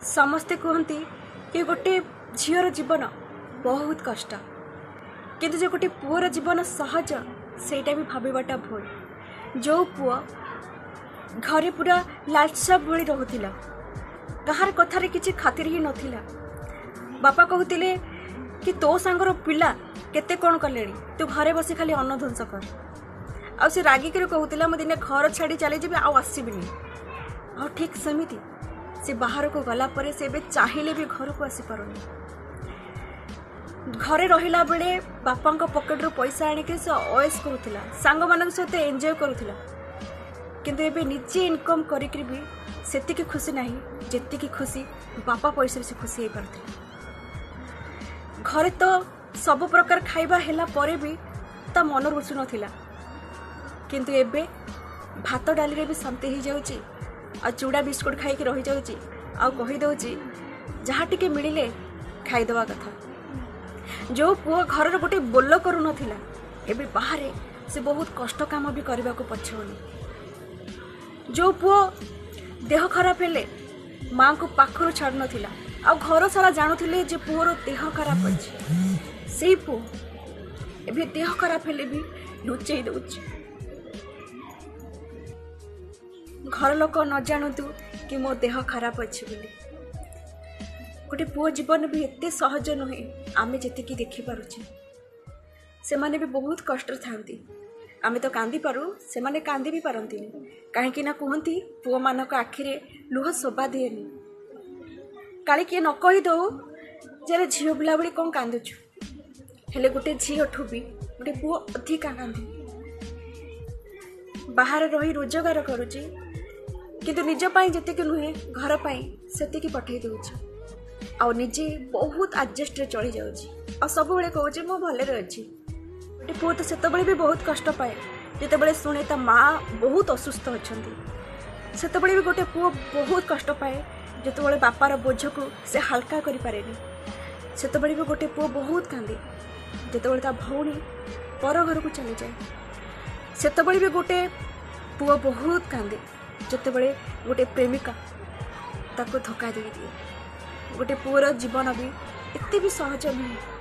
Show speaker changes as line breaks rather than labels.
ସମସ୍ତେ କୁହନ୍ତି କି ଗୋଟେ ଝିଅର ଜୀବନ ବହୁତ କଷ୍ଟ, କିନ୍ତୁ ଯେ ଗୋଟେ ପୁଅର ଜୀବନ ସହଜ ସେଇଟା ବି ଭାବିବାଟା ଭୁଲ। ଯେଉଁ ପୁଅ ଘରେ ପୁରା ଲାଲସାବ ଭଳି ରହୁଥିଲା, କାହାର କଥାରେ କିଛି ଖାତିର ହିଁ ନଥିଲା। ବାପା କହୁଥିଲେ କି ତୋ ସାଙ୍ଗର ପିଲା କେତେ କ'ଣ କଲେଣି, ତୁ ଘରେ ବସି ଖାଲି ଅନ୍ନ ଧ୍ୱଂସ କର। ଆଉ ସେ ରାଗିକିରି କହୁଥିଲା ମୁଁ ଦିନେ ଘର ଛାଡ଼ି ଚାଲିଯିବି, ଆଉ ଆସିବିନି। ଆଉ ଠିକ୍ ସେମିତି ସେ ବାହାରକୁ ଗଲା ପରେ ସେ ଏବେ ଚାହିଁଲେ ବି ଘରକୁ ଆସିପାରୁନି। ଘରେ ରହିଲା ବେଳେ ବାପାଙ୍କ ପକେଟରୁ ପଇସା ଆଣିକି ସେ ଅଏସ୍ କରୁଥିଲା, ସାଙ୍ଗମାନଙ୍କ ସହିତ ଏନ୍ଜୟ କରୁଥିଲା। କିନ୍ତୁ ଏବେ ନିଜେ ଇନକମ୍ କରିକିରି ବି ସେତିକି ଖୁସି ନାହିଁ ଯେତିକି ଖୁସି ବାପା ପଇସାରେ ସେ ଖୁସି ହେଇପାରୁଥିଲା। ଘରେ ତ ସବୁ ପ୍ରକାର ଖାଇବା ହେଲା ପରେ ବି ତା ମନ ରୁଚୁନଥିଲା, କିନ୍ତୁ ଏବେ ଭାତ ଡାଲିରେ ବି ଶାନ୍ତି ହେଇଯାଉଛି, ଆଉ ଚୁଡ଼ା ବିସ୍କୁଟ ଖାଇକି ରହିଯାଉଛି, ଆଉ କହିଦେଉଛି ଯାହା ଟିକେ ମିଳିଲେ ଖାଇଦେବା କଥା। ଯେଉଁ ପୁଅ ଘରର ଗୋଟେ ବୋଲ କରୁନଥିଲା, ଏବେ ବାହାରେ ସେ ବହୁତ କଷ୍ଟ କାମ ବି କରିବାକୁ ପଛଉନି। ଯେଉଁ ପୁଅ ଦେହ ଖରାପ ହେଲେ ମାଆଙ୍କୁ ପାଖରୁ ଛାଡ଼ୁନଥିଲା, ଆଉ ଘର ସାରା ଜାଣୁଥିଲେ ଯେ ପୁଅର ଦେହ ଖରାପ ଅଛି, ସେଇ ପୁଅ ଏବେ ଦେହ ଖରାପ ହେଲେ ବି ଲୁଚେଇ ଦେଉଛି। ଘର ଲୋକ ନ ଜାଣନ୍ତୁ କି ମୋ ଦେହ ଖରାପ ଅଛି ବୋଲି। ଗୋଟେ ପୁଅ ଜୀବନ ବି ଏତେ ସହଜ ନୁହେଁ ଆମେ ଯେତିକି ଦେଖିପାରୁଛେ। ସେମାନେ ବି ବହୁତ କଷ୍ଟରେ ଥାଆନ୍ତି। ଆମେ ତ କାନ୍ଦିପାରୁ, ସେମାନେ କାନ୍ଦି ବି ପାରନ୍ତିନି। କାହିଁକି ନା କୁହନ୍ତି ପୁଅମାନଙ୍କ ଆଖିରେ ଲୁହ ଶୋଭା ଦିଏନି। କାଳେ କିଏ ନ କହିଦେଉ ଯେ ଝିଅ ପିଲା ଭଳି କ'ଣ କାନ୍ଦୁଛୁ। ହେଲେ ଗୋଟେ ଝିଅଠୁ ବି ଗୋଟେ ପୁଅ ଅଧିକା କାନ୍ଦେ। ବାହାରେ ରହି ରୋଜଗାର କରୁଛି, କିନ୍ତୁ ନିଜ ପାଇଁ ଯେତିକି ନୁହେଁ ଘର ପାଇଁ ସେତିକି ପଠେଇ ଦେଉଛି, ଆଉ ନିଜେ ବହୁତ ଆଡ଼ଜଷ୍ଟରେ ଚଳିଯାଉଛି, ଆଉ ସବୁବେଳେ କହୁଛି ମୁଁ ଭଲରେ ଅଛି। ଗୋଟେ ପୁଅ ତ ସେତେବେଳେ ବି ବହୁତ କଷ୍ଟ ପାଏ ଯେତେବେଳେ ଶୁଣେ ତା ମା' ବହୁତ ଅସୁସ୍ଥ ଅଛନ୍ତି। ସେତେବେଳେ ବି ଗୋଟେ ପୁଅ ବହୁତ କଷ୍ଟ ପାଏ ଯେତେବେଳେ ବାପାର ବୋଝକୁ ସେ ହାଲକା କରିପାରେନି। ସେତେବେଳେ ବି ଗୋଟେ ପୁଅ ବହୁତ କାନ୍ଦେ ଯେତେବେଳେ ତା ଭଉଣୀ ପର ଘରକୁ ଚାଲିଯାଏ। ସେତେବେଳେ ବି ଗୋଟେ ପୁଅ ବହୁତ କାନ୍ଦେ ଯେତେବେଳେ ଗୋଟେ ପ୍ରେମିକା ତାକୁ ଧୋକା ଦେଇଦିଏ। ଗୋଟେ ପୁଅର ଜୀବନ ବି ଏତେ ବି ସହଜ ନୁହେଁ।